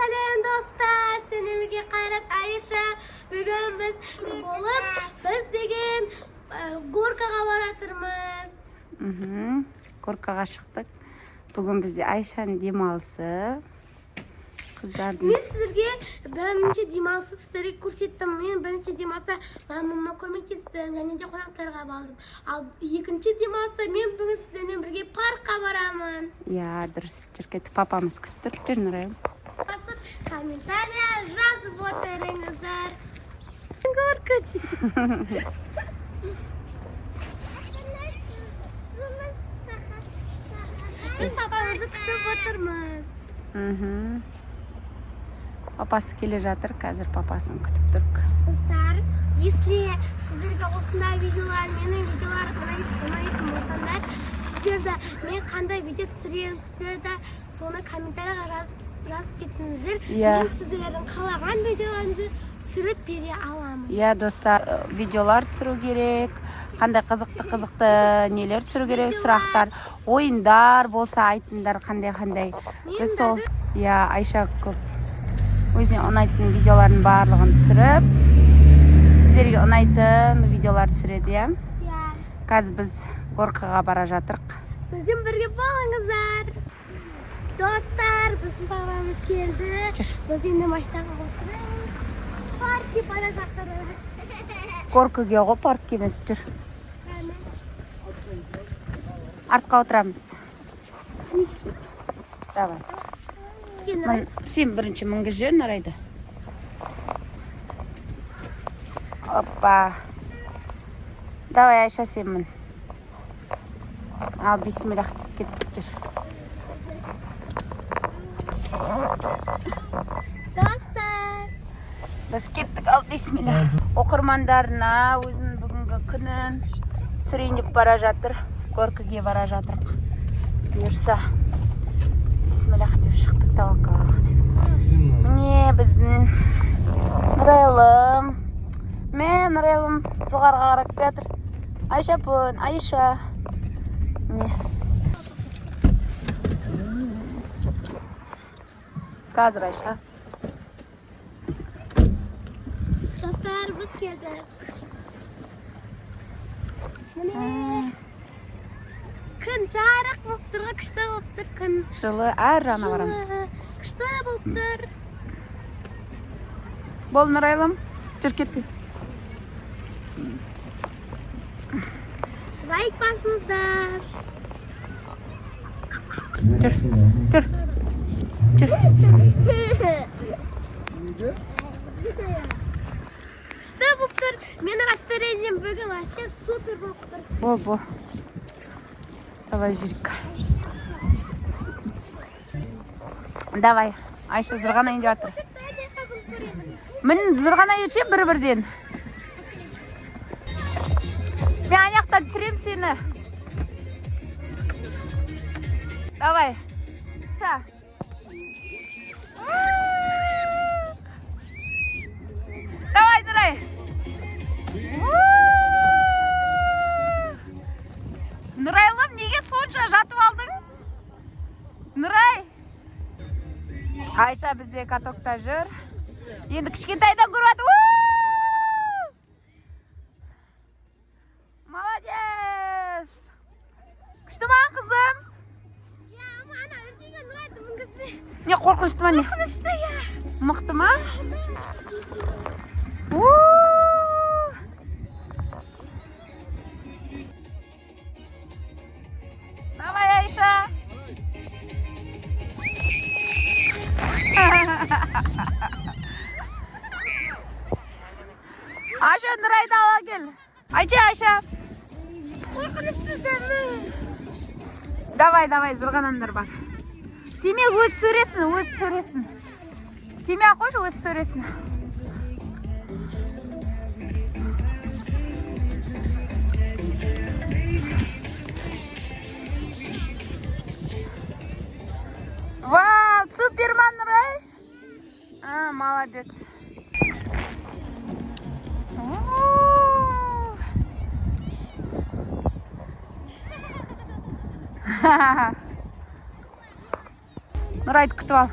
Сәлем, достар! Сіздермен Қайрат, Айша. Бүгін біз болып, біз деген горкаға баратырмыз. Горкаға шықтық. Бүгін бізде Айшаның демалысы. Қыздардың. Мен сіздерге бірінші демалысы сіздерге көрсеттім. Мен бірінші демалыста мамама көмектестім және де қонақтарға бардым. Ал екінші демалыста мен бүгін сіздермен бірге паркқа барамын. Иә, дұрыс. Жүр, кеттік, папамыз күтіп тұр. Жүр, Нұрайым. Басып комментария жазып отырыңыздар. Горка. Біз папамызды күтіп отырмыз. Папасы келе жатыр, қазір папасын күтіп тұрық. Достар, если сіздерге осындай видеолар, менің видеолар ұнайтын болсаңдар, сіздер де мен қандай видео түсіремін, сіздер де соны комментарийға жазып кетіңіздер. Иә. Мен сіздердің қалаған видеоларыңызды түсіріп бере аламын. Иә, достар, видеолар түсіру керек. Қандай қызықты қызықты нелер түсіру керек, сұрақтар, ойындар болса айтыңдар, қандай қандай. Біз сол, иә, Айша көп өзіне ұнайтын видеолардың барлығын түсіріп, сіздерге ұнайтын видеолар түсіреді, иә. Иә. Қазір біз горкаға бара жатырық. Бізбен бірге болыңыздар. Достар, біздің папамыз келді. Жүр. Біз енді машинаға отырып, паркке бара жатырмыз. Горкаге ғой, паркке емес, жүр. Артқа отырамыз. Давай. Мін, сен бірінші мінгізіп жібер Нұрайды. Опа. Давай, Айша, сен мін. Ал, бисмиллах деп кеттік, жүр. Достар, Біз кеттік, ал, бисмилля. Оқырмандарына өзінің бүгінгі күнін түсірейін деп бара жатыр. Горкіге бара жатырық. Бұйырса. Бисмиллах деп шықтық, тәуекел деп. Міне біздің Нұрайлым. Мә, Нұрайлым жоғарыға қарап келатыр. Айша пын, Айша. Міне. Қазір, Айша. Достар, біз келдік. Міне. Күн жарық болып тұр ғой, күшті болып тұр күн. Жылы, әр жағына барамыз. Жылы, күшті болып тұр. Бол, Нұрайлым. Жүр, кеттік. Лайк басыңыздар. Жүр. Жүр. Жүр. Күшті болып тұр. Менің настроением бүгін вообще супер болып тұр. Бол, бол. Давай, жүрейік. Давай. Айша зырғанайын деп жатыр. Мін, зырғанай өтше бір-бірден. Мен ана жақтан түсіремін сені. Давай. Та. Давай, Нұрай. Нұрайлым, неге сонша жатып алдың? Нұрай. Айша бізде катокта жүр. Енді кішкентайдан көріп жатыр. Молодец. Күшті ма, қызым? Иә, ама ана үлкенге Нұрайды мінгізбе. Не, қорқынышты ма, не? Қорқынышты, иә. Мықты ма? У! Давай, Айша. Айша, Нұрайды ала кел. Айша, Айша. Қорқынышты жаным. Давай, давай, зырғанаңдар бар. Тиме, өз сөресін, өз сөресін. Тиме ақ қойшы, өз сөресін. Вау, супермен, Нұрай. А, молодец. У. Нұрайды күтіп ал.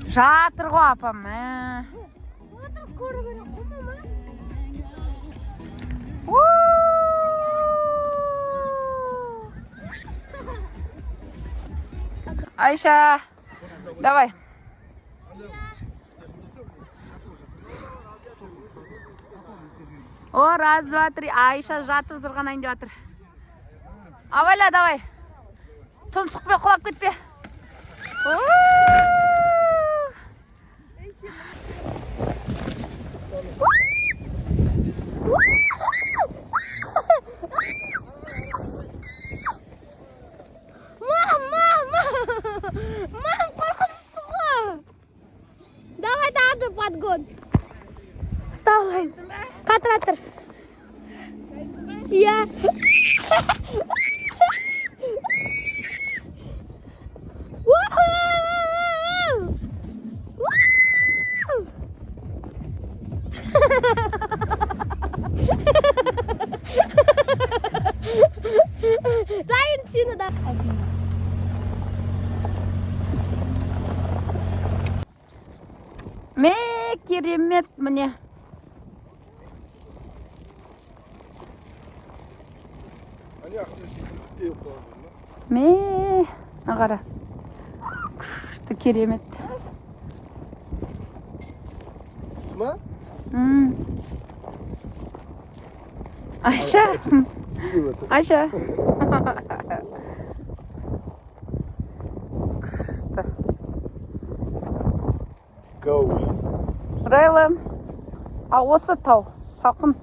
Жатыр ғой апам, ә. Отырып көру керек қой, мама. У! Айша, давай. О, раз, два, три. Айша жатып зырғанайын деп жатыр. Абайла, давай. Тұмсықпен құлап кетпе. У! Мам, мам, мам, қорқынышты ғой. Давай тағы да подгон. Ұсталайын. Қатыра тұр. Иә. Уху! Уху! Дай сюда, да. Ме, керемет, міне. Ме, мына қара. Күшті, керемет. Ма? Айша, Айша. Күшті. Go. Райла, а осы тау салқын.